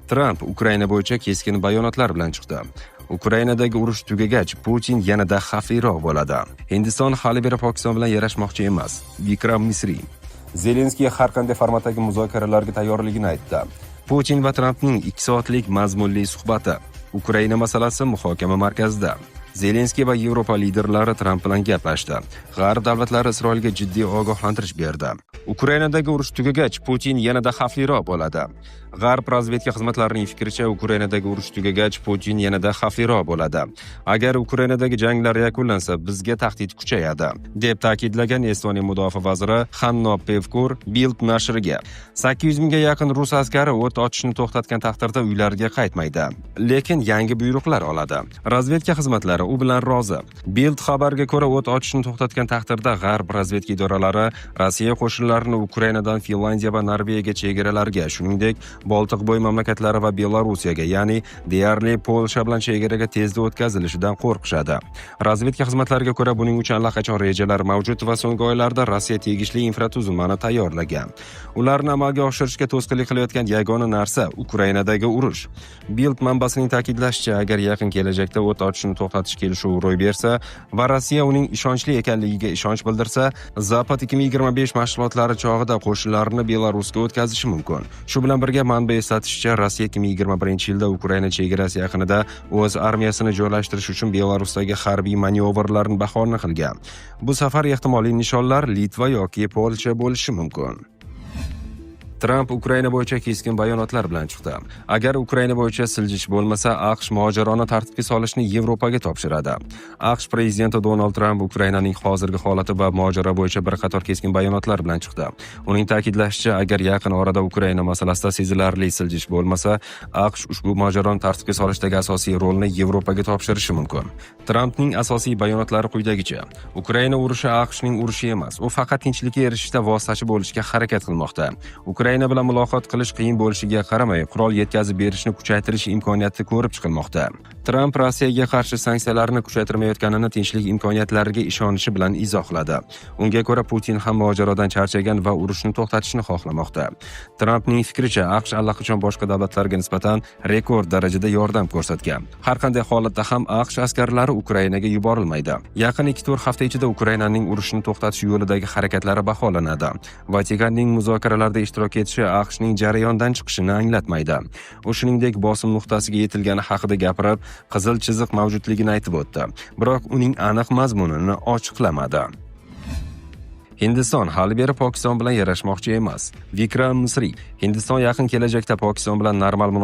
Tramp Ukraina bo'yicha keskin bayonotlar bilan chiqdi. Ukrainadagi urush tugagach, Putin yanada xavfliroq bo'ladi. Hindiston hali beri Pokiston bilan yarashmoqchi emas. Vikram Misri. Zelenskiy har qanday formatdagi muzokaralarga tayyorligini aytdi. Putin va Trampning 2 soatlik mazmunli suhbati. Ukraina masalasi muhokama markazida. Zelenskiy va Yevropa liderlari Tramp bilan gaplashdi. G'arb davlatlari Isroilga jiddiy ogohlantirish berdi. Ukrainadagi urush tugagach, Putin yanada xavfliroq bo'ladi. G'arb razvedka xizmatlarining fikricha, Ukrainadagi urush tugagach, Putin yanada xavfliroq bo'ladi. Agar Ukrainadagi janglar yakunlansa, bizga tahdid kuchayadi, deb ta'kidlagan Estoniya mudofaa vaziri Hanno Pevkur Bild nashriga. 800 mingga yaqin rus askari o't ochishni to'xtatgan taqdirda uylariga qaytmaydi, lekin yangi buyruqlar oladi. Razvedka xizmatlari u bilan rozi. Bild xabariga ko'ra, o't ochishni to'xtatgan taqdirda G'arb razvedka idoralari Rossiya qo'shinlarini Ukrainadan Finlyandiya va Norvegiya chegaralariga, shuningdek, Boltiqbo'yi mamlakatlari va Belorussiyaga, ya'ni deyarli Polsha bilan chegaraga tezda o'tkazilishidan qo'rqishadi. Razvedka xizmatlariga ko'ra, buning uchun allaqachon rejalar mavjud va so'nggi oylarda Rossiya tegishli infratuzilmani tayyorlagan. Ularni amalga oshirishga to'sqinlik qilayotgan yagona narsa Ukrainadagi urush. Bild manbasining ta'kidlashicha, agar yaqin kelajakda o't ochishni to'xtatish kelishuvi ro'y bersa va Rossiya uning ishonchli ekanligiga ishonch bildirsa, Zapad 2025 mashg'ulotlari chog'ida qo'shinlarini Belarusga o'tkazishi mumkin. Shu bilan birga, manba eslatishicha, Rossiya 2021-yilda Ukraina chegarasi yaqinida o'z armiyasini joylashtirish uchun Belarusdagi harbiy manyovrlarni bahona qilgan. Bu safar ehtimoliy nishonlar Litva yoki Polsha bo'lishi mumkin. Tramp Ukraina bo'yicha keskin bayonotlar bilan chiqdi. Agar Ukraina bo'yicha siljish bo'lmasa, AQSh mojaroni tartibga solishni Yevropaga topshiradi. AQSh prezidenti Donald Tramp Ukrainaning hozirgi holati va mojaro bo'yicha bir qator keskin bayonotlar bilan chiqdi. Uning ta'kidlashicha, agar yaqin orada Ukraina masalasida sezilarli siljish bo'lmasa, AQSh ushbu mojaroni tartibga solishdagi asosiy rolni Yevropaga topshirishi mumkin. Trampning asosiy bayonotlari quyidagicha: Ukraina urushi AQShning urushi emas. U faqat tinchlikka erishishda vositachi bo'lishga harakat qilmoqda. Ukraina bilan muloqot qilish qiyin bo'lishiga qaramay, qurol yetkazib berishni kuchaytirish imkoniyati ko'rib chiqilmoqda. Tramp Rossiyaga qarshi sanksiyalarni kuchaytirmayotganini tinchlik imkoniyatlariga ishonishi bilan izohladi. Unga ko'ra, Putin ham mojarodan charchagan va urushni to'xtatishni xohlamoqda. Trampning fikricha, AQSh allaqachon boshqa davlatlarga nisbatan rekord darajada yordam ko'rsatgan. Har qanday holatda ham AQSh askarlari Ukrainaga yuborilmaydi. Yaqin 2-4 hafta ichida Ukrainaning urushni to'xtatish yo'lidagi harakatlari baholanadi. Vatikanning muzokaralarda ishtirok etishi AQShning jarayondan chiqishini anglatmaydi. U, shuningdek, bosim nuqtasiga yetilgani haqida gapirib, qizil chiziq mavjudligini aytib o'tdi. Biroq uning aniq mazmunini ochiqlamadi. Hindiston hali beri Pokiston bilan yarashmoqchi emas. Vikram Misri. Hindiston yaqin kelajakda Pokiston bilan normal munosabat